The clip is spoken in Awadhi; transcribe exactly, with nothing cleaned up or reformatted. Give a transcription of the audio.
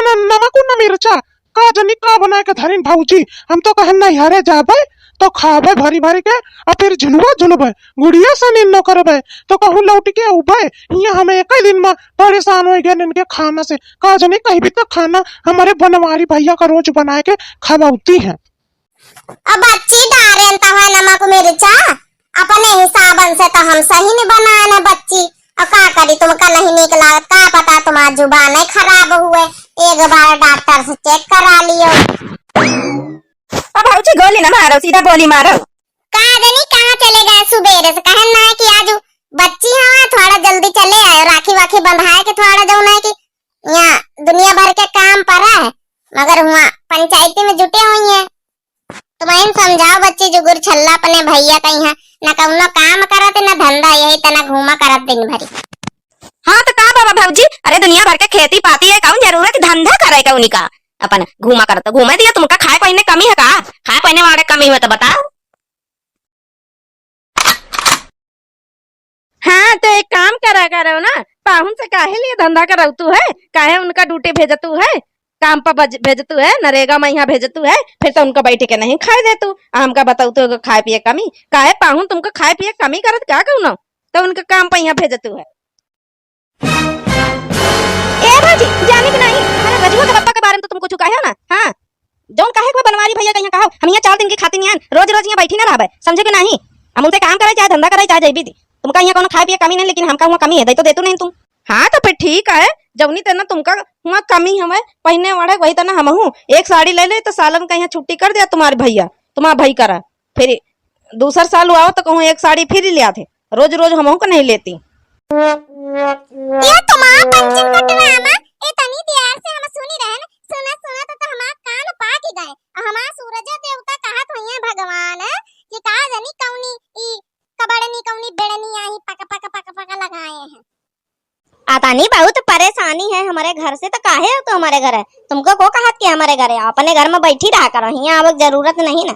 न नमक न मिर्चा, का जनी का बनाए के धरिन भौजी। हम तो कहेन नैहरे जाबे तो खाबे भरी भरी के, अउर फिर झुलुआ झुलबे, गुड़िया से नीन न करबे, तो कहूँ लौट के उबे। हियाँ हमें एक ही दिन में परेशान होइ गए इनके खाना से। का जनी कहीं भी तो खाना हमरे बनवारी भैया का रोज बनाए के खवाउती हैं। अब बच्ची डारेन तहाँ नमक मिर्चा, अपने हिसाबन से तो हम सही नहीं बनाएन बच्ची। अब का करी, तुमका नहीं नीक लागत, का पता तुम्हार जुबान खराब हुए, एक बार डॉक्टर से चेक करा लियो। अब भौजी गोली ना मारो, सीधा बोली मारो। का जनी कहाँ चले गए सुबेरे से, कहेन ना कि आज बच्ची हवा, थोड़ा जल्दी चले आयो, राखी वाखी बंधाए के थोड़ा जौन है कि यहाँ दुनिया भर के काम पड़ा है, मगर हुआ पंचायती में जुटे हुई हैं। तुमहिन समझाओ बच्ची जुगुर छल्ला अपने भैया का यहाँ, न कउनो काम करत, न धंधा, यही तना घूमा करत दिन भरी। हाँ तो का बाबा भौजी, अरे दुनिया भर के खेती पाती है, कौन जरूरत धंधा करे का उनका? अपन घूमा करत, घूमे दिया, तुमका खाए पहने कमी है का? खाए पहने वाले कमी हुए तो बताओ। हाँ, तो एक काम करा करो ना, पाहुन से काहे लिए धंधा करौतू है? काहे उनका ड्यूटी भेजतू है, काम पर बज-, भेजतू है, नरेगा में यहाँ भेजतू है, फिर तो उनका बैठ के नहीं खाए देतू, आ हमका बतौतू है खाए पिए कमी। काहे पाहुन तुमका खाए पिए कमी करत का कौनो? तो उनका काम पर यहाँ भेजतू है। ए भौजी, जानी कि नहीं, हमारे रजुआ के पप्पा के बारे में तो तुम कुछ कहे हो ना? हाँ, जौन कहे के बा बनवारी भैया के यहाँ कहो, हम यहाँ चार दिन की खातिर नहीं आन, रोज रोज यहाँ बैठी ना रहबे, समझे कि नहीं? हम उनसे काम करे चाहे धंधा करे चाहे जैबी दी, तुमका यहाँ कौनो खाए पिए कमी नहीं, लेकिन हमका हुआ कमी है, दे तो देतू नहीं तुम। हाँ तो फिर ठीक है, जौनी तना तुमका हुआ कमी हमें पहने वाले वही तना हमहू एक साड़ी ले ले तो सालन का यहाँ छुट्टी कर दिया तुम्हारे भैया, तुम्हारा भाई करा, फिर दूसर साल हुआ हो तो कहूँ एक साड़ी फिर ही ले आते, रोज रोज हमहू का नहीं लेती। ये तुम्हारा पंचन का ड्रामा इतनी देर से हम सुनी रहन, सुना सुना तो, तो हमार कान पाक गए। हमार सूरज देवता कहत हुई है भगवान कि का जनी कौनी ई कबड़नी कौनी बेड़नी आई पक पक पक पक लगाए हैं। अतनी बहुत परेशानी है हमारे घर से, तो काहे हो तो हमारे घर है? तुमको को कहत कि हमारे घर है? अपने घर में बैठी रहा करो, यहाँ आवे के जरूरत नहीं ना।